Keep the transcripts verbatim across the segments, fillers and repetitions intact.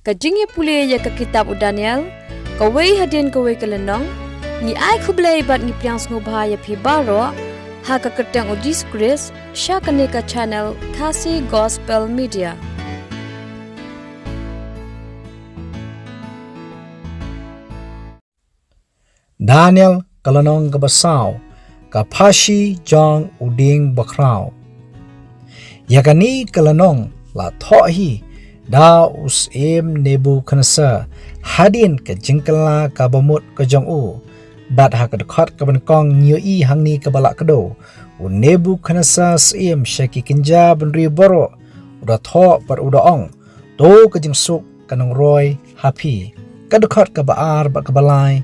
Ka jingïapule ïa ka kitab u Daniel, kawei hadien kawei ka lynnong. Ngi ai khublei bad ngi pdiang sngewbha ïa phi baroh ha ka kyrteng u Jisu Khrist, sha kane ka channel Khasi Gospel Media. Daniel ka lynnong kaba saw, ka phashi jong u dieng bakhraw. Ïa kane ka lynnong la thoh hi da u Syiem Nebukhadnesar hadien ka jingkylla kaba mut ka jong u. Bad ha ka dkhot kaba nyngkong ngi ïohi hangne kaba la kdew, u Nebukhadnesar Syiem sha ki kynja bynriew baroh, u da thoh bad u da ong, to ka jingsuk kan nang roi ha phi. Ka dkhot kaba ar bad kaba lai,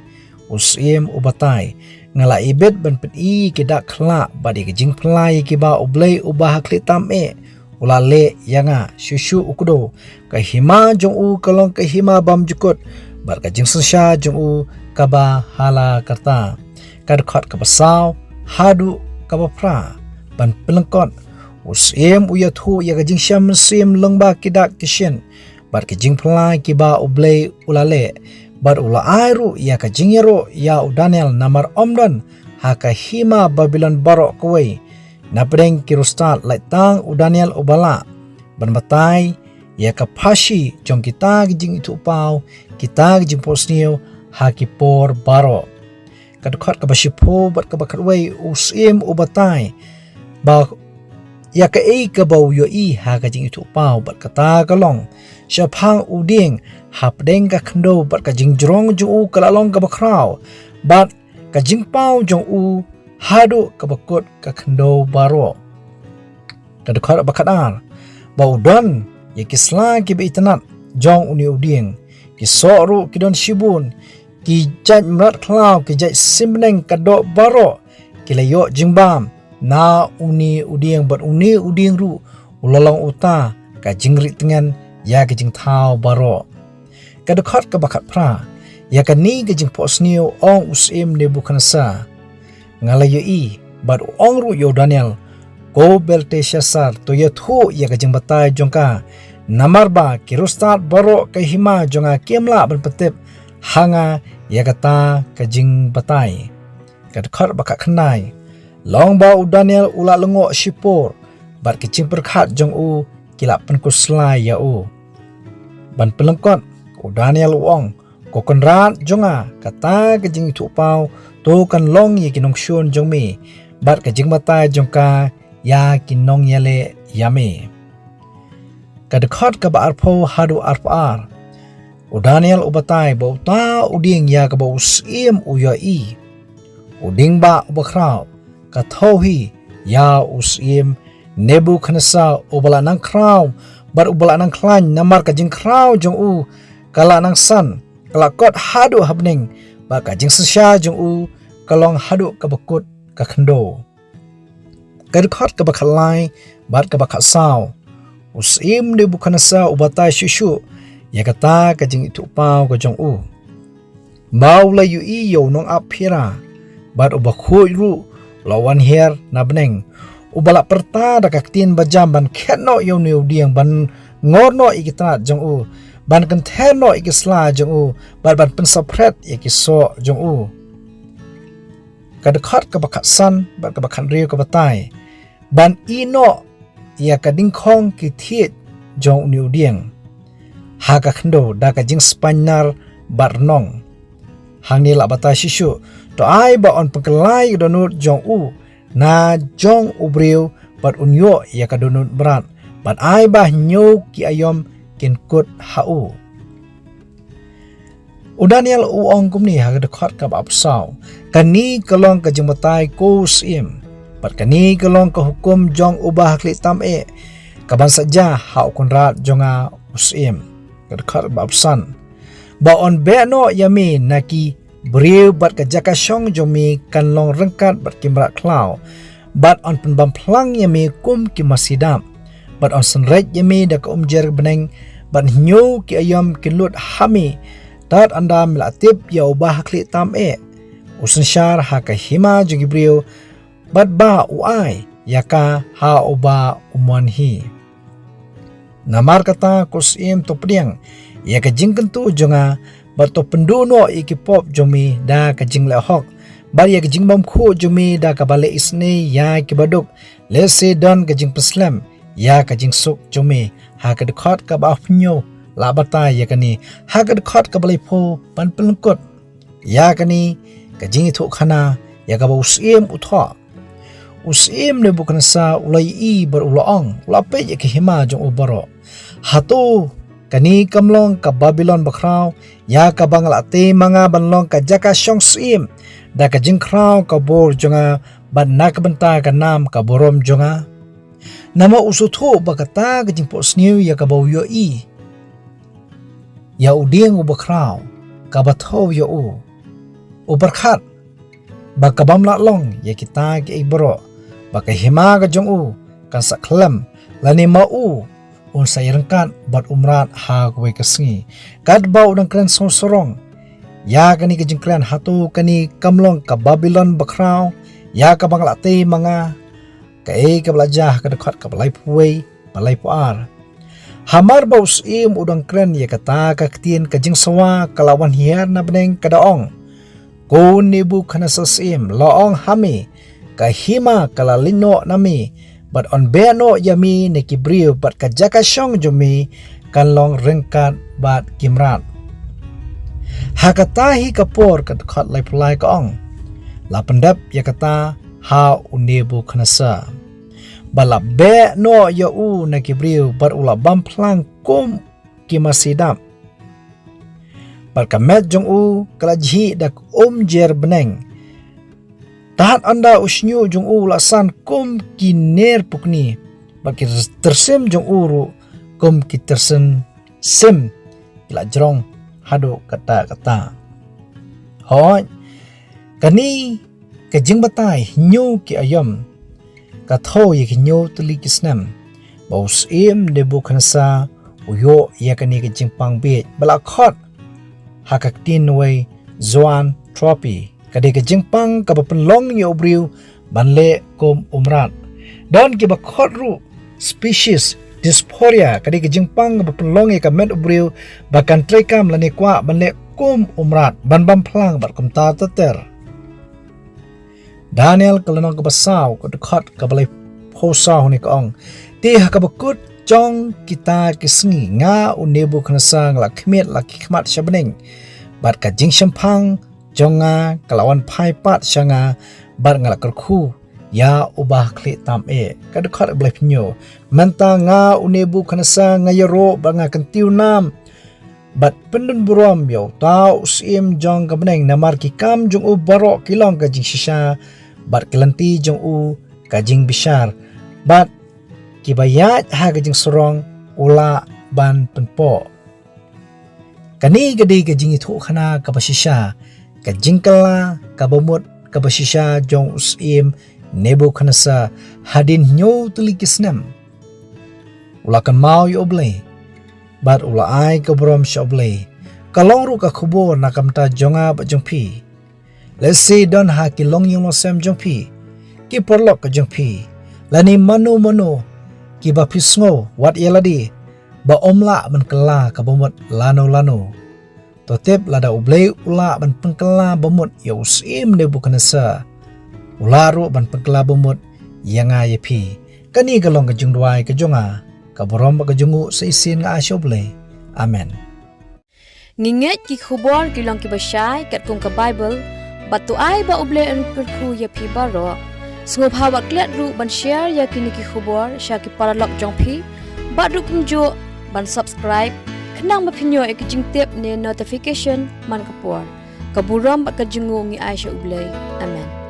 u Syiem u batai, nga la ibit ban pyni ki dak khlak bad ïa ki jingpyllait ïa kiba U Blei uba ha khlieh tam eh u la leh ïa nga. Shuh shuh u kdew, ka hima jong u ka long ka hima bymjukut, bad ka jingsynshar jong u kaba ha la karta. Ka dkhot kaba saw haduh kaba phra. Ban pynlyngkot, u Syiem u ïathuh ïa ka jingshem mynsiem lyngba ki dak ki shin bad ki jingpyllait kiba U Blei u la leh, bad u la ai ruh ïa ka jingïaroh ïa u Daniel namar ym don ha ka hima Babilon baroh kawei napdeng ki riewstad lait tang u Daniel uba lah ban batai ïa ka phashi jong kita ki jingithuhpaw, kita ki jingphohsniew ha ki por baroh. Ka dkhot kaba shiphew bad kaba khatwei, u Syiem u batai ba ïa kaei kaba u ïohi ha ka jingithuhpaw bad kata ka long shaphang u dieng hapdeng ka khyndew, bad ka jingjrong jong u ka la long kaba khraw, bad ka jingpaw jong u haduh kaba kut ka khyndew baroh. Ka dkhot ba khatar, ba u don ïa ki sla kiba itynnad jong une u dieng, ki soh ruh ki don shibun, ki jait mrad khlaw, ki jait sim bneng, ka doh baroh ki la ïoh jingbam na une u dieng, bad une u dieng ruh u la long uta ka jingrieh tngen ïa ki jingthaw baroh. Ka dkhot kaba khatphra, ïa kane ka jingphohsniew ong u Syiem Nebukhadnesar, nga la ïohi, bad u ong ruh ïa u Daniel, ko Belteshassar, to ïathuh ïa ka jingbatai jong ka, namar ba ki riewstad baroh ka hima jong nga kim lah ban pyntip ha nga ïa kata ka jingbatai. Ka dkhot ba khatkhyndai, long ba u Daniel u la lyngngoh shipor, bad ki jingpyrkhat jong u ki la pynkhuslai ïa u. Ban pynlyngkot, u Daniel u ong, ko Kynrad jong nga, kata ka jingithuhpaw to kan long ïa ki nongshun jong me, bad ka jingbatai jong ka ïa ki nongïaleh ïa me. Ka dkhot kaba arphew haduh arphew ar, u Daniel u batai ba uta u dieng ïa kaba u Syiem u ïohi, u dieng ba u bakhraw, ka thew hi ïa u Syiem Nebukhadnesar uba la nang khraw bad uba la nang khlaiñ, namar ka jingkhraw jong u ka la nang san, ka la kot haduh ha bneng, bad ka jingsynshar jong u ka long haduh kaba kut ka khyndew. Ka dkhot kaba khatlai bad kaba khatsaw, u Syiem Nebukhadnesar u batai shuh shuh ïa kata ka jingithuhpaw ka jong u, ba u la ïohi ïa u nongap phira, bad uba khuid ruh u la wan hiar na bneng, uba la pyrta da ka ktien bajam ban khet noh ïa une u dieng, ban ngor noh ïa ki tnat jong u, ban kynther noh ïa ki sla jong u, bad ban pynsaphriang ïa ki soh jong u. Ka dkhot kaba khatsan bad kaba khathynriew ka batai, ban ïeh noh ïa ka dingkhong ki thied jong une u dieng ha ka khyndew da ka jingspainar bad rnong. Hangne la batai shuh shuh, to ai ba yn pynkylla ïa ka dohnud jong u na jong u briew, bad un ïoh ïa ka dohnud mrad, bad ai ba hynñiew ki aïom kin kut ha u. U Daniel u ong kumne ha ka dkhot kaba arphew saw, kane ka long ka jingbatai ko u Syiem, bad kane ka long ka hukum jong uba ha khlieh tam eh, kaban sa jia ha u Kynrad jong nga u Syiem. Ka dkhot ba arphew san, ba yn beh noh ïa me na ki briew, bad ka jaka shong jong me kan long ryngkat bad ki mrad khlaw, bad yn pynbam phlang ïa me kum ki masi dap, bad yn synreit ïa me da ka umjer bneng, bad hynñiew ki aïom kin lut ha me. Tad ynda me la tip ïa uba ha khlieh tam eh, u synshar ha ka hima jong ki briew, bad ba u ai ïa ka ha uba u mon hi. Namar kata ko Syiem, to pdiang ïa ka jingkyntu jong nga, bad to pynduh noh ïa ki pop jong me da ka jingleh hok, bad ïa ka jingbymkhuid jong me da kaba leh isynei ïa ki baduk, lehse don ka jingpynslem ïa ka jingsuk jong me. Ha ka dkhot kaba hynñiew, la batai ïa kane, ha ka dkhot kaba laiphew ban pynlyngkut ïa kane ka jingïathuhkhana ïa kaba u syiem u thoh. U syiem Nebukhadnessar u la ïohi bad u la ong, u la peit ïa ka hima jong u baroh. Hato kane kam long ka Babilon bakhraw, ïa kaba nga la tei ma nga ban long ka jaka shong syiem, da ka jingkhraw ka bor jong nga, bad na ka bynta ka nam ka burom jong nga? Namar u sngewthuh ba kata ka jingphohsniew ïa kaba u ïohi ïa u dieng u bakhraw, kaba thew ïa u, u pyrkhat ba ka bym lah long ïa kita kiei baroh, ba ka hima ka jong u kan sa khlem, lane ma u un sa ïaryngkat bad u mrad ha kawei ka sngi. Katba u dang kren sngewsarong ïa kane ka jingkren, hato kane kam long ka Babilon bakhraw, ïa kaba nga la tei ma nga? Kaei kaba la jia ha ka dkhot kaba laiphew wei bad laiphew ar. Hamar ba u syiem u dang kren ïa kata ka ktien, ka jingsawa ka la wan hiar na bneng, ka da ong, Ko Nebukhadnessar syiem, la ong ha me, ka hima ka la leit noh na me, bad yn beh noh ïa me na ki briew, bad ka jaka shong jong me kan long ryngkat bad ki mrad. Ha kata hi ka por, ka dkhot laiphew lai ka ong, la pyndep ïa kata ha u Nebukhadnessar, bad la beh noh ïa u na ki briew, bad u la bam phlang kum ki masi dap, bad ka met jong u ka la jhieh da ka umjer bneng. Tad ynda u shñiuh jong u la san kum ki ner pukni, bad ki tyrsim jong u ruh kum ki tyrsim sim ki la jrong haduh katta katta. Hooid, kane ka jingbatai hynñiew ki aïom ka thew ïa ki hynñiew tylli ki snem ba u syiem Nebukhadnessar u ïoh ïa kane ka jingpang bieit ba la khot ha ka ktien wei zoanthropy. Ka dei ka jingpang kaba pynlong ïa u briew ban leh kum u mrad. Don kiba khot ruh species dysphoria, ka dei ka jingpang kaba pynlong ïa ka met u briew ba kan treikam lane kwah ban leh kum u mrad, ban bam phlang bad kumta ter ter. Daniel ka lynnong kaba saw, ka dkhot kaba laiphew saw, hangne ka ong, te ha kaba kut jong kita ki sngi, nga u Nebukhadnessar nga la khmied la ki khmat sha bneng, bad ka jingshemphang jong nga ka la wan phai pat sha nga, bad nga la kyrkhu ïa uba ha khlieh tam eh. Ka dkhot kaba laiphew hynñiew, mynta nga u Nebukhadnessar nga ïaroh bad nga kyntiew nam bad pyndon burom ïa uta u syiem jong ka bneng, namar ki kam jong u baroh ki long ka jingshisha, bad ki lynti jong u ka jingbishar, bad kiba ïaid ha ka jingsarong u lah ban pynpoh. Kane ka dei ka jingïathuhkhana kaba shisha, ka jingkylla kaba mut kaba shisha jong u syiem Nebukhadnessar. Hadien hynñiew tylli ki snem u la kynmaw ïa U Blei, bad u la ai ka burom sha U Blei. Ka long ruh ka khubor na ka bynta jong nga bad jong phi. Lehse don ha ki longïing longsem jong phi, ki paralok ka jong phi, lane mano mano kiba phi sngew wat ïa lade ba ym lah ban kylla kaba mut lano lano. To tip, lada U Blei u lah ban pynkylla ba mut ïa u syiem Nebukhadnessar, u lah ruh ban pynkylla ba mut ïa nga ïa phi. Kane ka long ka jingduwai ka jong nga, ka burom bad ka jingnguh sa shisien nga ai sha U Blei. Amen. Ngi ngeit ki khubor ki long kiba shai katkum ka Baibl, bad to ai ba U Blei un kyrkhu ïa phi baroh. Sngewbha wat klet ruh ban share ïa kine ki khubor sha ki paralok jong phi, bad ruh kumjuh ban subscribe, khnang ba phin ïoh ïa ki jingtip ne notification man ka por. Ka burom bad ka jingnguh ngi ai sha U Blei. Amen.